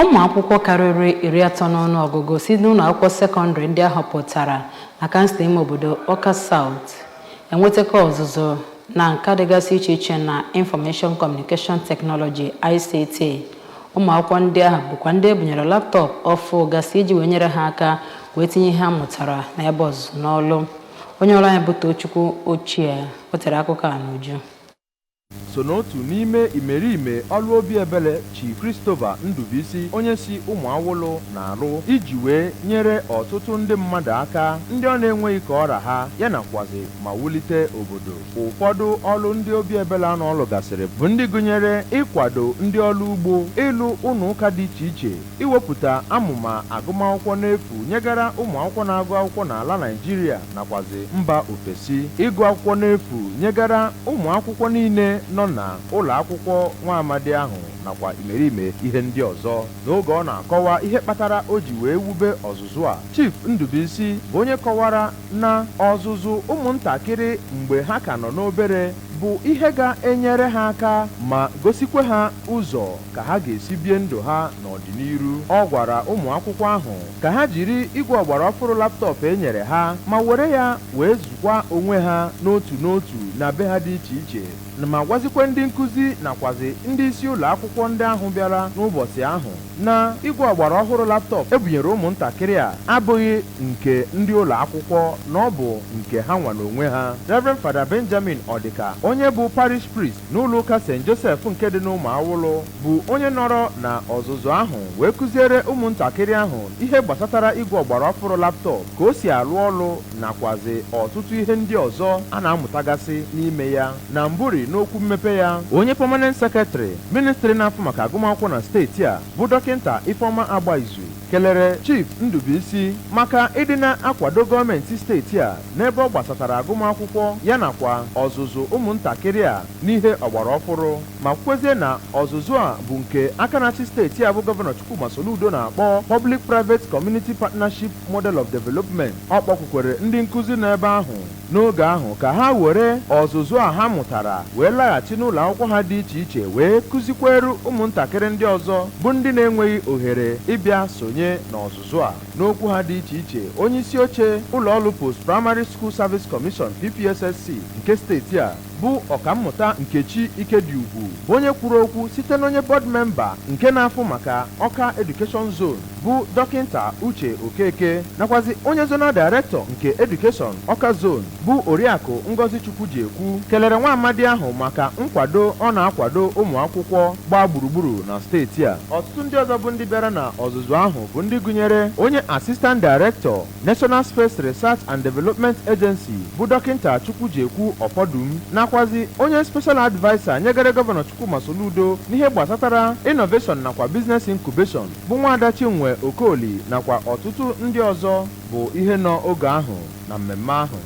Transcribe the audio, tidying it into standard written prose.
Ụmụ akwụkwọ karịrị 30 n'ọnụ ọgụgụ si n'ụlọ akwụkwọ sekọndịrị ndị a họpụtara na kansụl ime obodo Awka South enwetakwa ọzụzụ na nka dịgasị iche iche na Information Communication Technology, ICT. Ụmụ akwụkwọ ndị ahụ bụkwa ndị e bunyere laptop ọfụ gasị iji wee nyere ha aka wee tinye ihe ha mụtara na ebe ọzụzụ n'ọlụ. Onye ọrụ anyị bụ Tochukwu Ochie wetara akụkọ a n'uju. So n'otu n'ime imerime ọlụ obi ebele Chief Christopher Ndubuisi, onye si Ụmụawụlụ, na-arụ iji wee nyere ọtụtụ ndị mmadụ aka, ndị ọ na-enweghị ka ọra ha, ya nakwazi ma wulite obodo. Ụfọdụ ọlụ ndị obi ebele anụ ọlụ gasịrị bụ ndị gụnyere ịkwado ndị ọlụ ugbo, ịlụ ụlọ ụka dị iche iche, iwepụta amụma agụmakwụkwọ n'efu nyegara ụmụ akwụkwọ na-agụ akwụkwọ n'ala Naịjirịa nakwazi mba ofesi, ịgụ akwụkwọ n'efu nyegara ụmụ akwụkwọ niile nọ na ụlọ akwụkwọ nwa amadi ahụ, nakwa imerime ihe ndị ọzọ. N'oge ọ na-akọwa ihe kpatara o ji wee wube ọzụzụ a, Chief Ndubuisi bụ onye kọwara na ọzụzụ ụmụntakịrị mgbe ha ka nọ n'obere bụ ihe ga-enyere ha aka ma gosikwa ha ụzọ ka ha ga-esi bie ndụ ha n'ọdịnihu. Ọ gwara ụmụ akwụkwọ ahụ ka ha jiri igwe ọgbara ọfụrụ laptop e nyere ha ma were ya wee zụkwa onwe ha n'otu n'otu na be ha dị iche iche, ma gwazikwa ndị nkụzi nakwazi ndị isi ụlọ akwụkwọ ndị ahụ bịara n'ụbọchị ahụ na igwe ọgbara ọhụrụ laptop ebunyere ụmụntakịrị a abụghị nke ndị ụlọ akwụkwọ, na ọ bụ nke ha nwa n'onwe ha. Reverend Father Benjamin Ọdịka, onye bụ parish priest n'ụlọ ụka St. Joseph nke dị n'Ụmụawụlụ, bụ onye nọrọ na ọzụzụ ahụ wee kụziere ụmụntakịrị ahụ ihe gbasatara igwe ọgbara ọfụrụ laptop, ka o si arụ ọrụ, nakwazi ọtụtụ ihe ndị ọzọ a na-amụtagasị n'ime ya. Na mburi n'okwu mmepe ya, onye permanent secretary, ministry na-afụ maka agụmakwụkwọ na steeti a, bụ Dọkịnta Ifeọma Agbaizu, kelere Chief Ndubuisi maka ịdị na-akwado gọọmenti steeti a n'ebe ọ gbasatara agụmakwụkwọ, ya nakwa ọzụzụ ụmụntakịrị a n'ihe ọgbara ọfụrụ, ma kwezie na ọzụzụ a bụ nke aka na-achị steeti a bụ Gọvanọ Chukwuma Soludo na-akpọ Public Private Community Partnership Model of Development. Ọ kpọkwukwere ndị nkụzi n'ebe ahụ n'oge ahụ ka ha were ọzụzụ a ha mụtara wee laghachi n'ụlọ akwụkwọ ha dị iche iche wee kụzikweru ụmụntakịrị ndị ọzọ bụ ndị na-enweghị ohere ịbịa sonye n'ọzụzụ a. N'okwu ha dị iche iche, onye isi oche ụlọ ọrụ Post Primary School Service Commission, PPSSC, nke steeti a, bụ Ọkammụta Nkechi Ikediugwu, bụ onye kwuru okwu site n'onye board member nke na-afụ maka Ọka Education Zone, bụ Dọkịnta Uche Okeke, nakwazi onye zonal director nke Education Ọka Zone, bụ Oriakụ Ngozi Chukwujiekwu, kelere nwa amadi ahụ maka nkwado ọ na-akwado ụmụ akwụkwọ gbaa gburugburu na steeti a. Ọtụtụ ndị ọzọ bụ ndị bịara na ọzụzụ ahụ bụ ndị gụnyere onye assistant director, National Space Research and Development Agency, bụ Dọkịnta Chukwujiekwu Ọfọdụm, nakwazi onye special adviser nyegara Gọvanọ Chukwuma Soludo n'ihe gbasatara innovation nakwa business incubation, bụ Nwaada Chinwe Okoli, nakwa ọtụtụ ndị ọzọ bụ ihe nọ oge ahụ na mmemme ahụ.